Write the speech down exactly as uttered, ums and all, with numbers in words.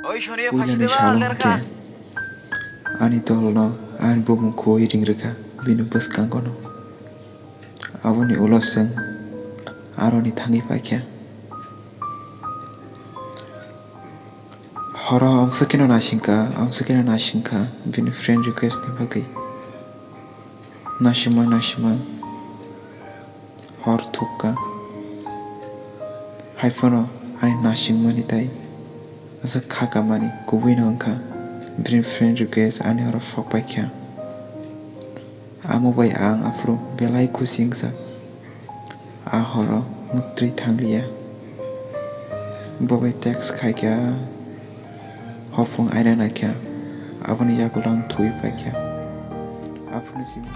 Oi, Sonia, puilani phaisi deba, salong lerkha. Hwnkhe ani dolno ani bumung khoi ring rwkha bini bwskangono. Aboni ulo chwng aroni thangwi paikha. Horo amswkeno nasingkha, amswkeno nasingkha bini friend request ni bagwi. Nasima, nasima hor thukka. Haiphano ani nasingmani tai aswk kha kamani kubuino wngkha bini friend request ani horo phok paikha. Amo bai ang aphuru belai khusi wngjak. A horo mwktwi thangliya. Bo bai text khaikha, hopung aina naikha, aboni yagulo ang thwi paikha. Aphuru simi